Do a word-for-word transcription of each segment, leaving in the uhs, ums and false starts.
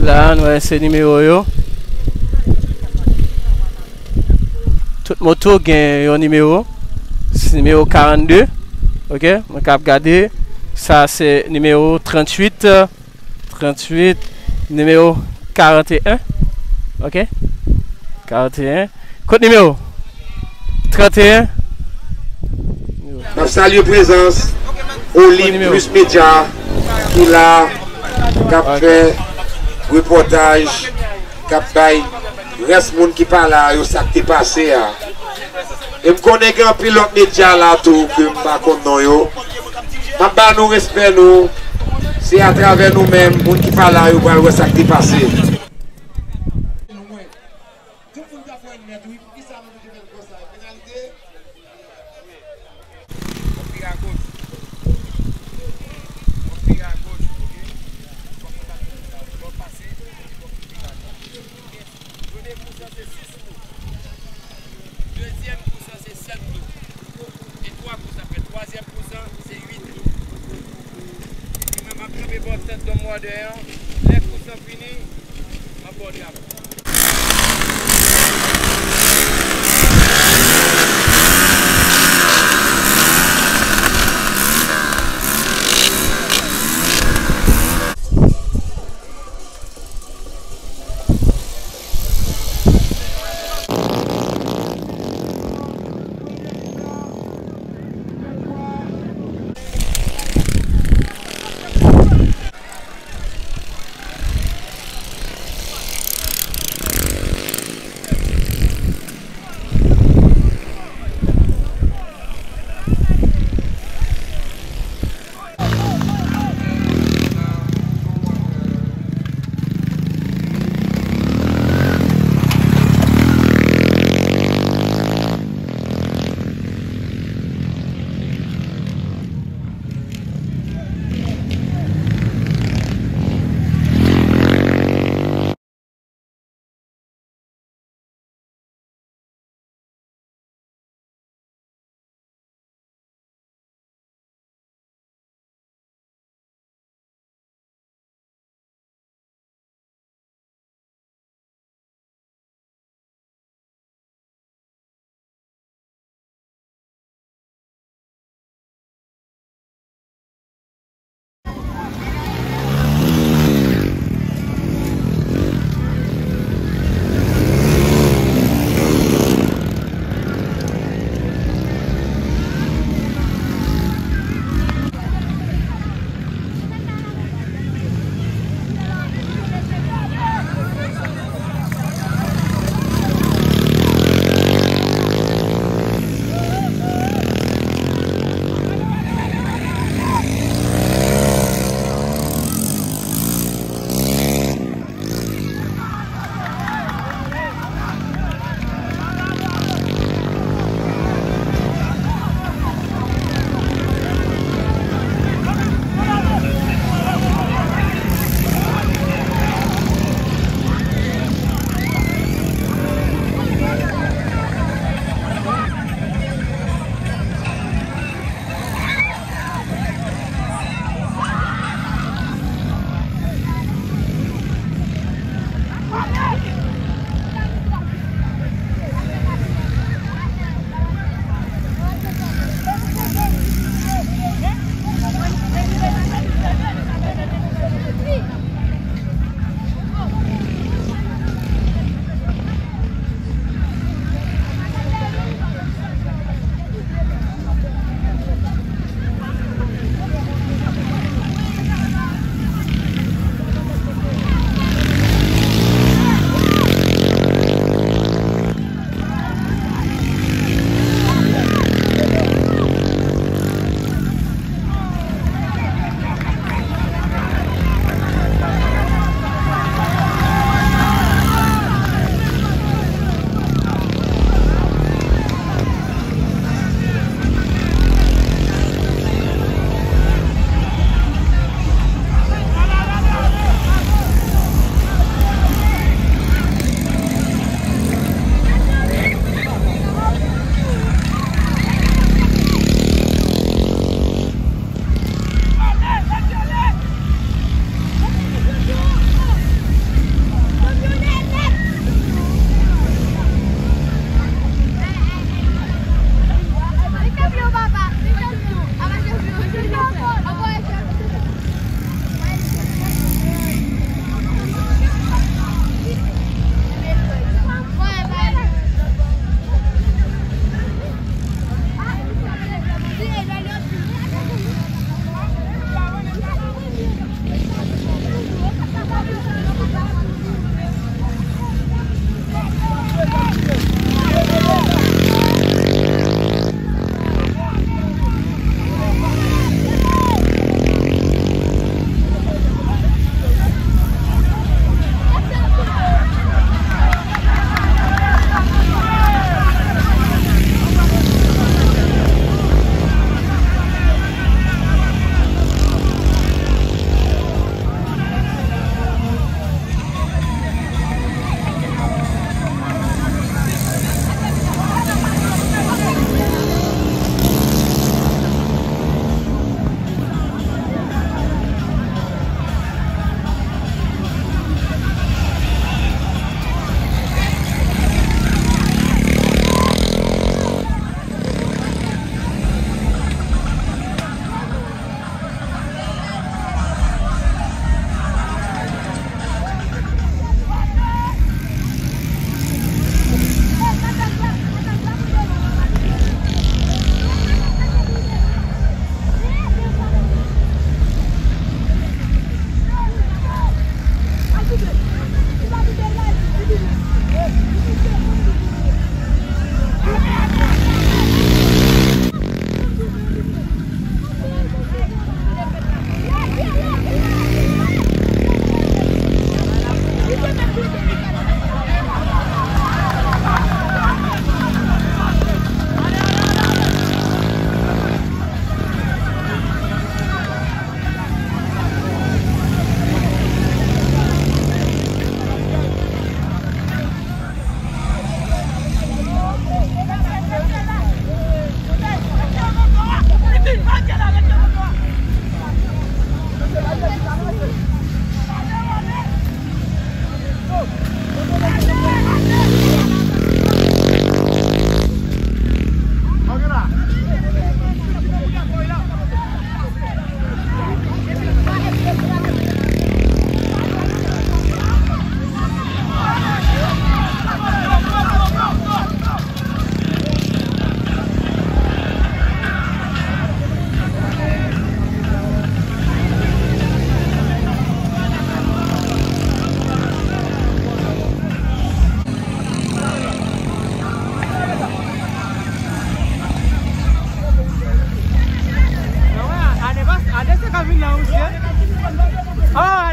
La, nou wè se nimewo yo. Tout moto gen yon nimewo. Se nimewo karannde. Ok, mwen k ap gade. Sa se nimewo tranntuit. Tranntuit, nimewo karanteyen. Ok? Karanteyen. Kot nimewo? Tranteyen. M ap salye prezans Olim Plus Media ki la, k ap fè repòtaj, k ap bay rès moun ki pa la yo sa k te pase a. E m konnen gen anpil lòt medya la tou ke m pa konn non yo. M ap ba nou respè nou. Se atravè nou menm, moun ki pa la yo pral wè sa k te pase. Fòk vire agoch. Fòk vire agoch, ok? Fòk ou ta fè sa. Lè w pase, fòk ou vire agoch. Premye kou sa se sis kou. Dezyèm kou sa se sèt kou. E twa kou sa fè. Twazyèm kou sa se uit kou. Epi mwen m ap kanpe bò tèt dòm wadè an. Lè kou sa fini, m ap ba w travay.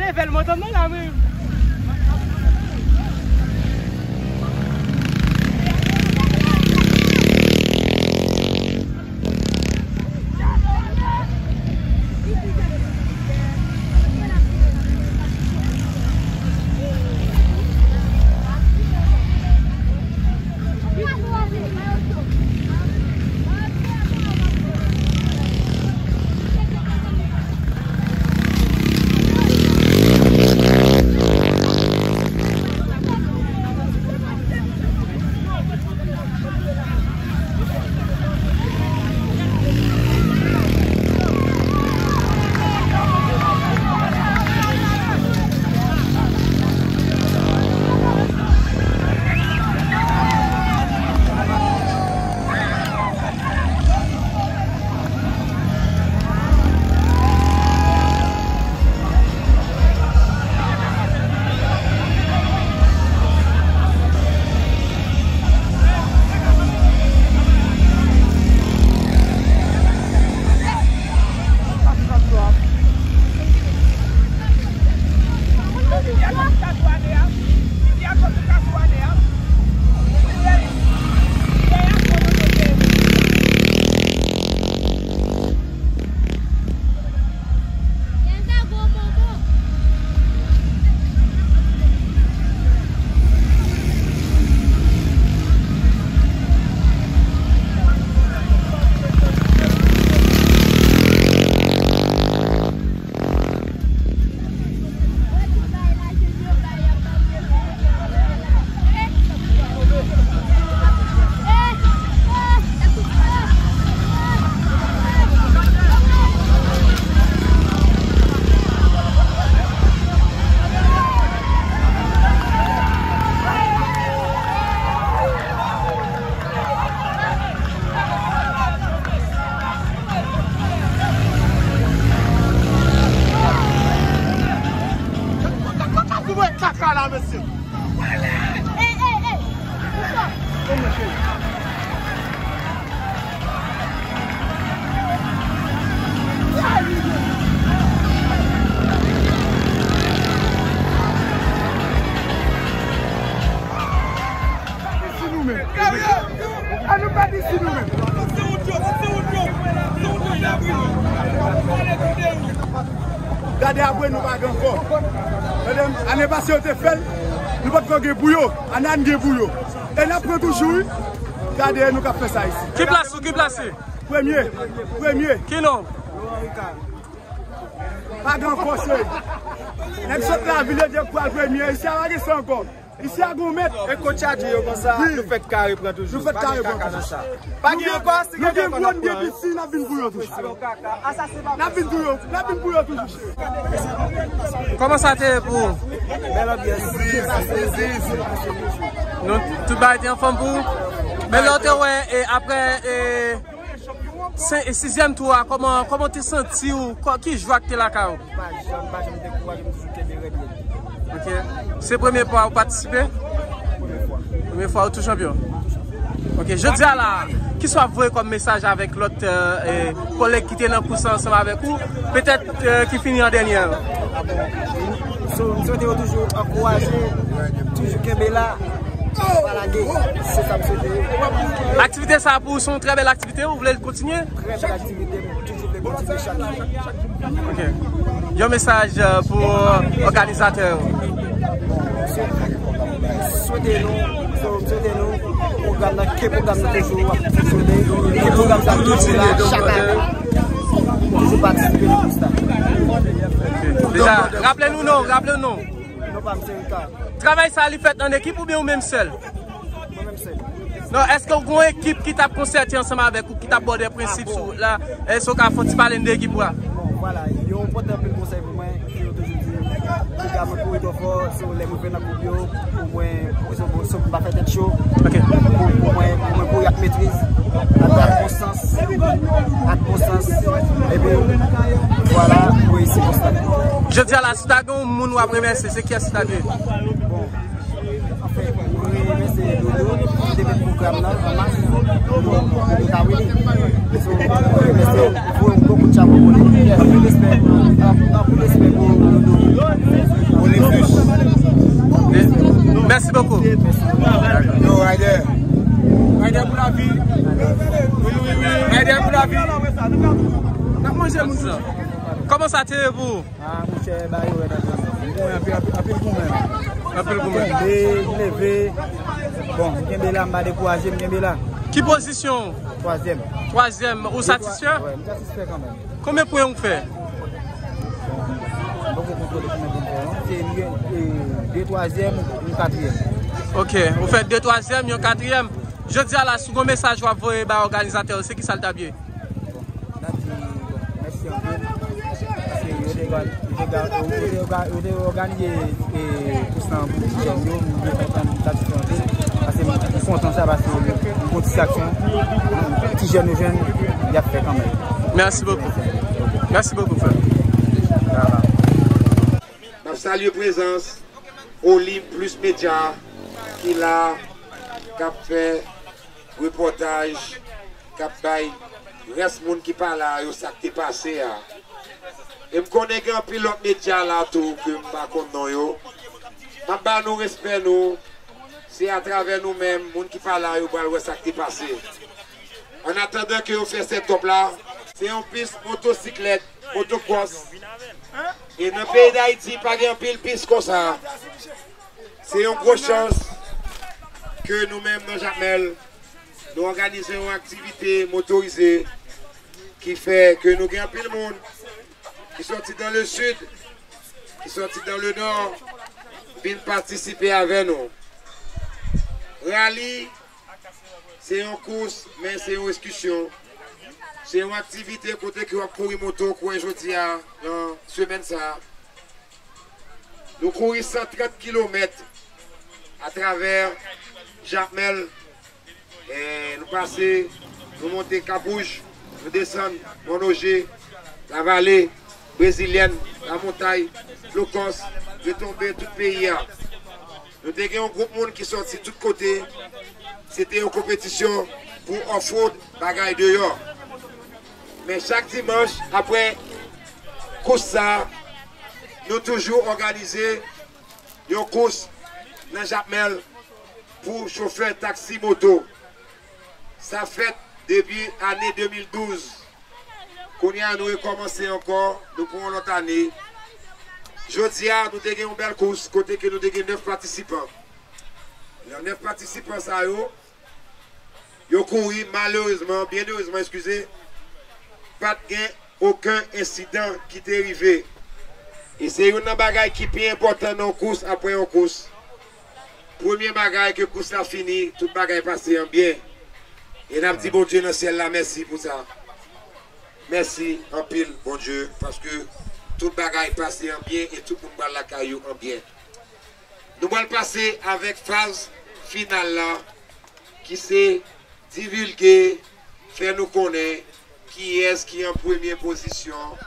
Level montan nan la menm. Kaka la, mesye. Ann nou pa di si nou menm. Gade apre nou pa gen ankò. Gade, ane pase yo te fè l, nou pa t ko gen pou yo. Ane a n gen pou yo. E n ap pran toujou, wi. Gade nou k ap fè sa isi. Ki plas ou, ki plas ou? Premye. Premye. Ki non? Pa gen ankò, cheri. Nèg sot lavil yo di yo pral premye. Isi a pa gen sa ankò. Isi a gon mèt. E kotch a di yo konsa, wi, nou fèk kare pran toujou. Nou fèk kare pran toujou. Pa gen kaka nan sa. Pa gen ankò, si gen ankò, n ap pran. Nou gen gwo, n gen piti, n ap vin pou yo toujou. N ap vin pou yo, n ap vin pou yo toujou, cheri. Kòman sa te ye pou ou? Bèl anbyans. Nou, tout bagay te anfòm pou ou? Men lè w te wè, e, apre, e, sen-, e, sizyèm tou a, kòman, kòman w te santi w? Kò-, ki jwa ki te lakay ou? Pa janm, pa janm dekouraje, m toujou kenbe rèd, rèd. Ok. Se premye fwa ou patisipe? Premye fwa. Premye fwa ou tou chanpyon? Ok. Jodi a la, kisa w ap voye kòm mesaj avèk lòt, euh, e, kòlèg ki te nan kous la ansanm avèk ou? Petèt, euh, ki fini an dènye an. So, m swete yo toujou ankouraje, toujou kenbe la, pa lage. Se sa m swete yo. Aktivite sa a pou ou se yon trè bèl aktivite, ou vle l kontinye? Trè bèl aktivite, m toujou vle kontinye chak jou. Ok. Yon mesaj, euh, pou, euh, òganizatè yo. Swete nou, so, swete nou, pwogram nan, ke pwogram nan toujou ap fonksyone, ke pwogram sa toujou la chak ane, toujou patisipe nan kous la. Ok. Deja, raple nou non, raple nou non. Non pa m se Rika. Travay sa li fèt an ekip oubyen ou menm sèl? Mwen menm sèl. Non, èske w gen yon ekip ki t ap konsète ansanm avèk ou, ki t ap ba w de prensip sou la? Èske w ka fè yon ti pale n de ekip ou a? Bon, vwala, yo pote anpil konsèy pou mwen, yo toujou di m, piga mwen kouri twò fò, se yon lè mwen fè nan koup yo, pou mwen, pou, pou, pou, pou m pa fè tèt cho, ok, pou, pou mwen, pou mwen kouri ak metriz, ak, ak bon sans, ak bon sans, epi, vwala, mwen reyisi konsa. Jodi a la, si w ta gen yon moun w ap remèsye, se kiyès li ta dwe? Bon, anfen, mwen remèsye Dodo, ki te met pwogram nan an mas, Dodo, Dodo Tawili. So, mwen remèsye l, voye yon gwo kout chapo pou li. Anpil respè, anpil respè pou Dodo. Sa te ye pou ou? Ah, monchè, bagay yo rèd anpil. M goumen anpil, anpil, anpil goumen. Anpil goumen. M tonbe, m leve. Bon, m kenbe la, m pa dekouraje, m kenbe la. Ki pozisyon w? Twazyèm. Twazyèm. Ou satisfè? Wè, m satisfè kanmenm. Konbyen pwen ou fè? M poko kontwole konbyen pwen m fè, non. Se, e, de twazyèm, yon katriyèm. Ok, ou fè de twazyèm, yon katriyèm. Jodi a la, si w gon mesaj w ap voye ba òganizatè yo, se ki sa l t ap ye? Bon, n ap di, bon, mèsi anpil. Paske yo te, yo te, yo te, yo te òganize, e, kous lan pou ti jèn yo, m byen kontan, m satisfè anpil. Paske m kontan sa, paske m gon distraksyon, ti jèn yo jwenn, y ap fè kanmenm. Mèsi bokou. Mèsi bokou, frè. Sa va. M ap salye prezans Olim Plus Media ki la, k ap fè repòtaj, k ap bay rès moun ki pa la yo sa k te pase a. E m konnen gen anpil lòt medya la tou ke m pa konn non yo. M ap ba nou respè nou. Se atravè nou menm, moun ki pa la yo pral wè sa k te pase. An atandan ke yo fè set-up la, se yon pis motosiklèt, motocross. E nan peyi Dayiti, pa gen anpil pis konsa. Se yon gwo chans ke nou menm nan Jakmèl, nou òganize yon aktivite motorize ki fè ke nou gen anpil moun ki sòti dans le sud, ki sòti dans le nord, vin patisipe avè nou. Rali, se yon kous, men se yon eskisyon. Se yon aktivite kote ke w ap kouri moto, kounye jodi a, nan semèn sa a. Nou kouri san trant kilomèt atravè Jakmèl. E nou pase, nou monte Kap Wouj, nou desann Mòn Oje, Lavale, Brezilyèn, Lamontay, Flokòs, Retonbe, tout peyi a. Nou te gen yon gwoup moun ki sòti tout kote. Se te yon konpetisyon pou off-road, bagay deyò. Men chak dimanch, apre kous sa, nou toujou òganize yon kous nan Jakmèl pou chofè taksi moto. Sa fèt depi ane de mil douz. Kounye a, nou rekòmanse ankò, nou pran yon lòt ane. Jodi a, nou te gen yon bèl kous, kote ke nou te gen nèf patisipan. Nan nèf patisipan sa yo, yo kouri, malerezman, byen erezman, eskize, pa t gen okenn ensidan ki te rive. E se youn nan bagay ki pi enpòtan nan yon kous apre yon kous. Premye bagay ke kous la fini, tout bagay pase an byen. E n ap di Bondye nan syèl la mèsi pou sa. Mèsi anpil, Bondye, paske tout bagay pase an byen e tout moun pral lakay yo an byen. Nou pral pase avèk faz final la, ki se divilge, fè nou konnen kiyès ki an premye pozisyon,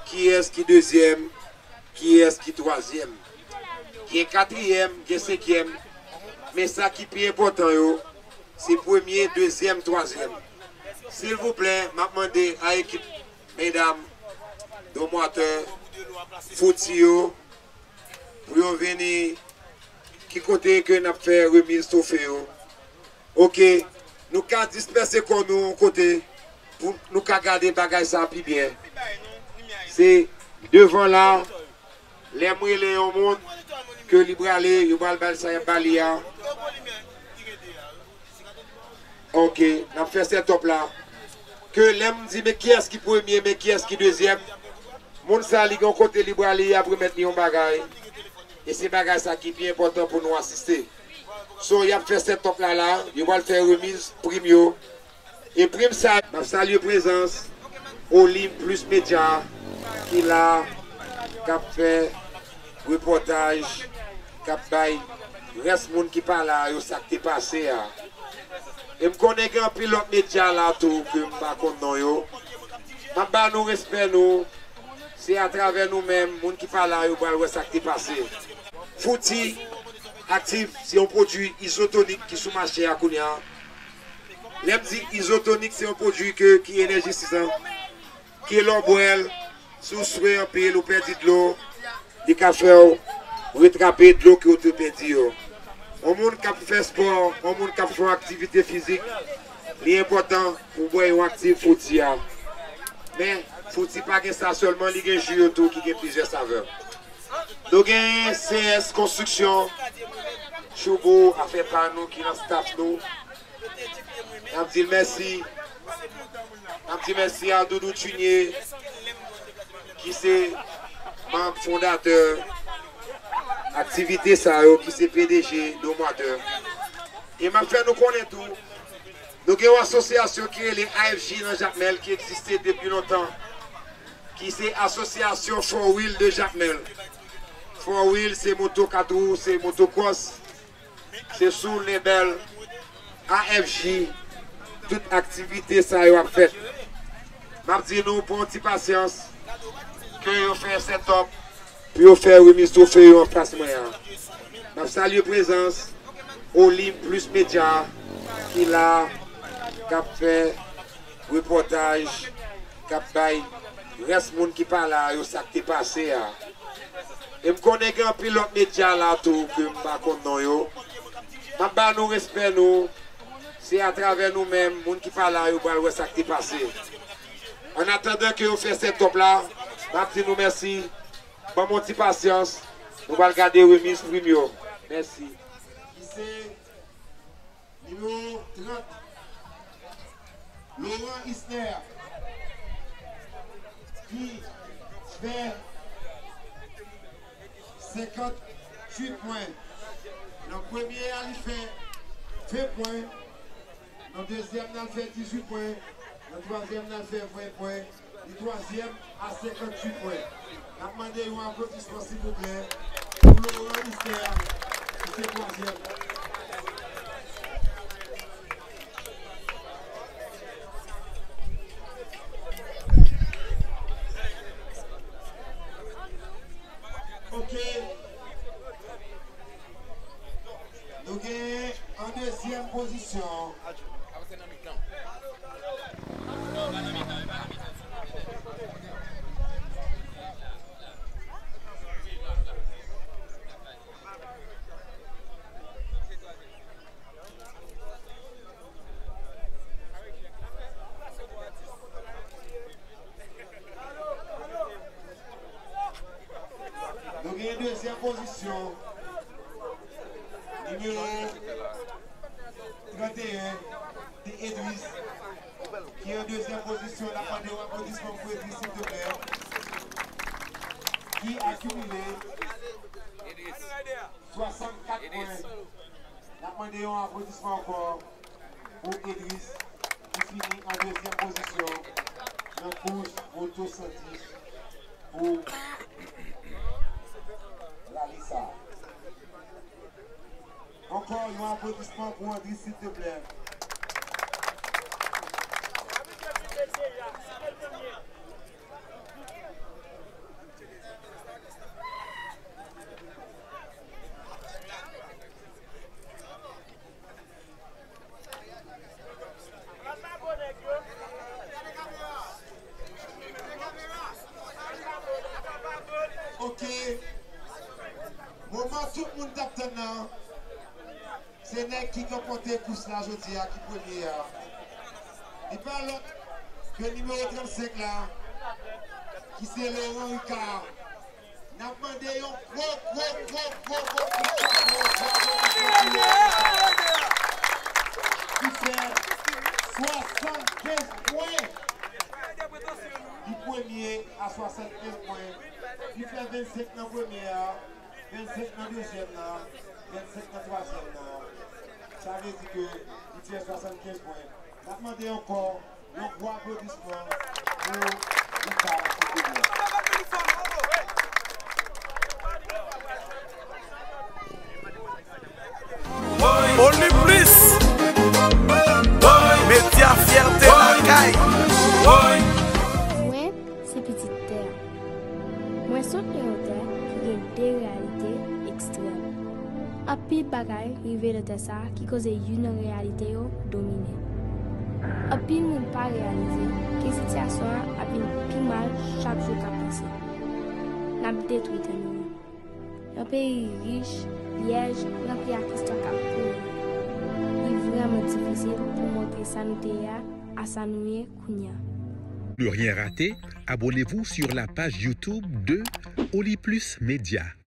kiyès ki dezyèm, kiyès ki twazyèm. Gen katriyèm, gen senkyèm, men sa ki pi enpòtan yo, se premye, dezyèm, twazyèm. Silvouplè, m ap mande a ekip medam, domwatè, fouti yo, pou yo vini, ki kote ke n ap fè remiz twofe yo. Ok, nou ka dispèse kò nou yon kote pou nou ka gade bagay sa pi byen. Se devan la, lè m rele yon moun ke li prale, yo pral ba l sa y ap ba li a. Ok, n ap fè set-up la. Ke lè m di men kiyès ki premye, men kiyès ki dezyèm, moun sa li gen yon kote li prale, y ap remèt li yon bagay. E se bagay sa ki pi enpòtan pou nou asiste. So, y ap fè set-up la la, yo pral fè remiz prim yo. E prim sa, m ap salye prezans Olim Plus Media ki la, k ap fè repòtaj, k ap bay rès moun ki pa la yo sa k te pase a. E m konnen gen anpil lòt medya la tou ke m pa konn non yo. M ap ba nou respè nou. Se atravè nou menm, moun ki pa la yo pral wè sa k te pase. Fouti Aktif se yon pwodui izotonik ki sou mache a kounye a. Lè m di izotonik, se yon pwodui ke, ki enèjisizan, ke lè w bwè l, si w swe anpil, ou pèdi dlo, li ka fè w retrape dlo ke w te pèdi yo. Yon moun k ap fè spò, yon moun k ap fè yon aktivite fizik, li enpòtan pou w bwè yon Aktif Fouti a. Men, Fouti pa gen sa sèlman, li gen ji yo tou ki gen plizyè savè. Nou gen C S Konstriksyon, Choubou, afè pa nou ki nan staff nou. N ap di l mèsi. N ap di mèsi a Doudou Tunye, ki se manm fondatè aktivite sa yo, ki se P D G Domwatè. E m ap fè nou konnen tou, nou gen yon asosyasyon ki rele A F J nan Jakmèl, ki egziste depi lontan, ki se Asosyasyon Four Wheel de Jakmèl. Four Wheel, se moto kat wou, se motocross. Se sou lebèl A F J tout aktivite sa yo ap fèt. M ap di nou pran yon ti pasyans, ke yo fè set up pou yo fè remiz twofe yo anfas mwen an. M ap salye prezans Olim Plus Media ki la, k ap fè repòtaj, k ap bay rès moun ki pa la yo sa k te pase a. E m konnen gen anpil lòt medya la tou ke m pa konn non yo. M ap ba nou respè nou. Se atravè nou menm, moun ki pa la yo pral wè sa k te pase. An atandan ke yo fè set up la, m ap di nou mèsi. Ban m yon ti pasyans. Nou pral gade remiz prim yo. Mèsi. Ki se nimewo trant, Laurent Isner, ki fè senkanntuit pwen. Nan premye a, li fè ven pwen. Nan dezyèm nan, l fè dizuit pwen. Nan twazyèm nan, l fè ven pwen. Li twazyèm a senkanntuit pwen. N ap mande yon aplodisman, silvouplè, pou Laurent Isner, ki se twazyèm. Ok. Nou genyen an dezyèm pozisyon. Nou gen dezyèm pozisyon. Nimewo trannteyen, se Edris, ki an dezyèm pozisyon. N ap mande yon aplodisman pou Edris, silvouplè. Ki akimile swasannkat pwen. N ap mande yon aplodisman ankò pou Edris, ki fini an dezyèm pozisyon nan kous moto san dis pou rali sa a. Ankò yon aplodisman pou Edris, silvouplè. Ok. Moman tout moun t ap tann nan. Se nèg ki ranpòte kous la jodi a ki premye a. Li pa lòt ke nimewo trannsenk la, ki se Laurent Ricard. N ap mande yon gwo, gwo, gwo, gwo, gwo kout chapo, bravo pou Laurent Ricard, ki fè swasannkenz pwen. Li premye a swasannkenz pwen. Li fè vennsenk nan premye a. Vennsenk nan dezyèm nan, vennsenk nan twazyèm nan. Sa vle di ke li fè swasannkenz pwen. N ap mande ankò yon gwo aplodisman pou Ricard, silvouplè. Oliplis, medya fyète lakay. Mwen se pitit tè a. Mwen sot nan yon tè ki gen de reyalite ekstrèm. Anpil bagay rive nan tè sa a ki koze youn nan reyalite yo domine. Anpil moun pa reyalize ke sitiyasyon an ap vin pi mal chak jou k ap pase. N ap detwi tè nou yo. Yon peyi rich, pyèj, ranpli ak istwa k ap pouri. Li vrèman difisil pou montre sa nou te ye a a sa nou ye kounye a. Pour ne rien rater, abonnez-vous sur la page YouTube de Oli Plus Média.